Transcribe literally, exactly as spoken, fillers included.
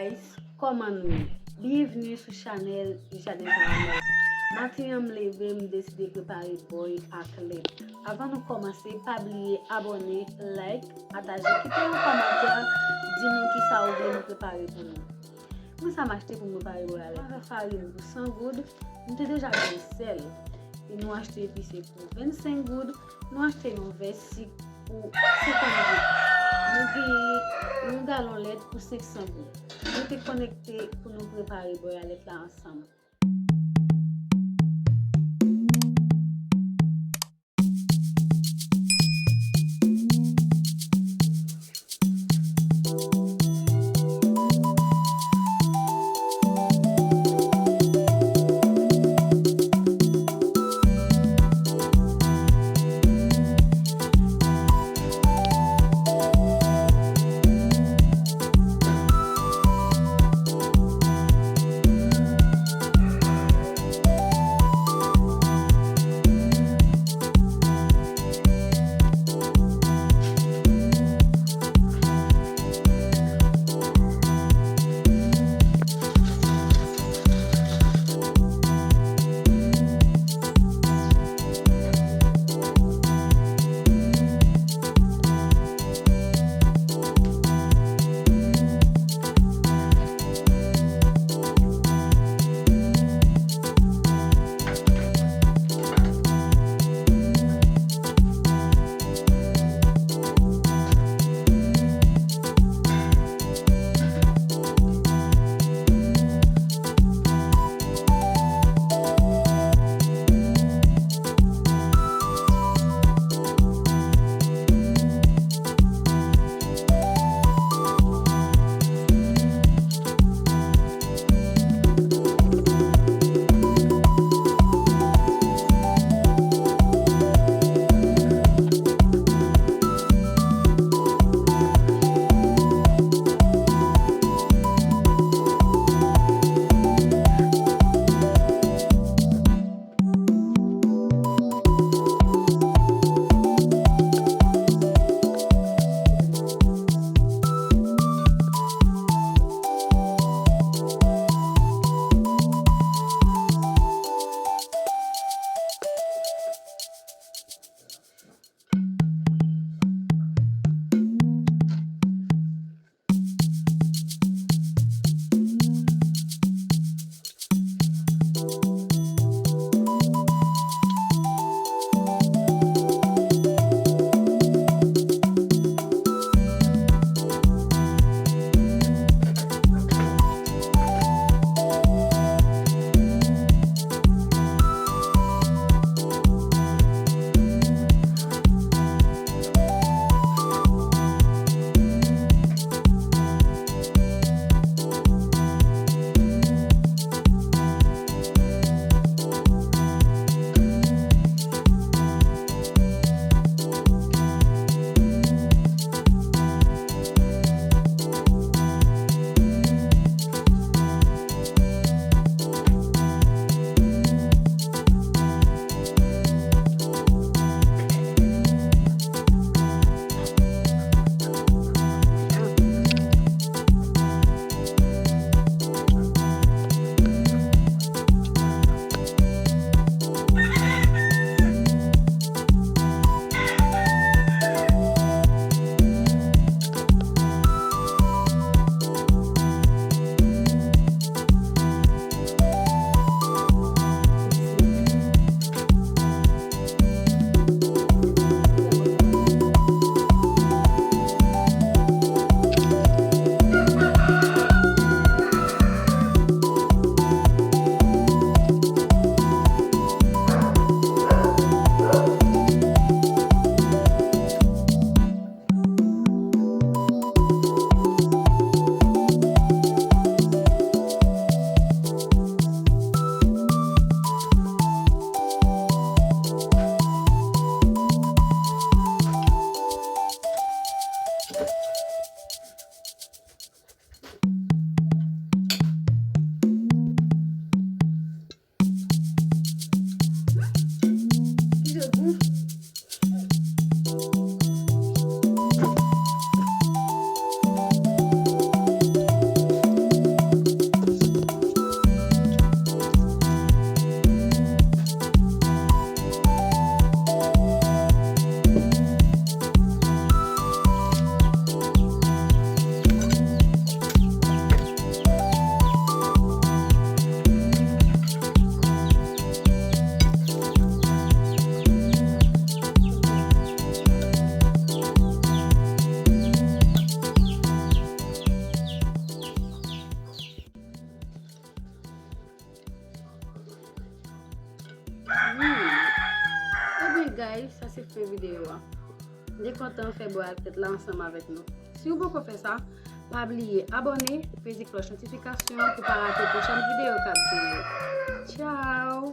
Guys, kòman nou ye? Byenvni sou chanèl Jaden Karamèl. Maten an m leve, m deside prepare bòy ak lèt. Avan nou kòmanse, pa bliye abòne, like, pataje, kite yon kòmantè, di nou kisa ou vle nou prepare pou nou. Mwen sa m achte pou m prepare bòy a lèt. Mwen avè farin pou san goud, m te deja gen sèl. E nou achte epise pou vennsenk goud, nou achte yon vè sik pou senkant goud. Nou genyen yon galon lèt pou senk san goud. Rete konekte pou nou prepare bòy a lèt la ansanm. Guys, sa se fen videyo a. M te kontan fè bò ak tèt la ansanm avèk nou. Si w poko fè sa, pa bliye abòne, peze klòch notifikasyon pou pa rate pwochèn videyo k ap vini. Tchao!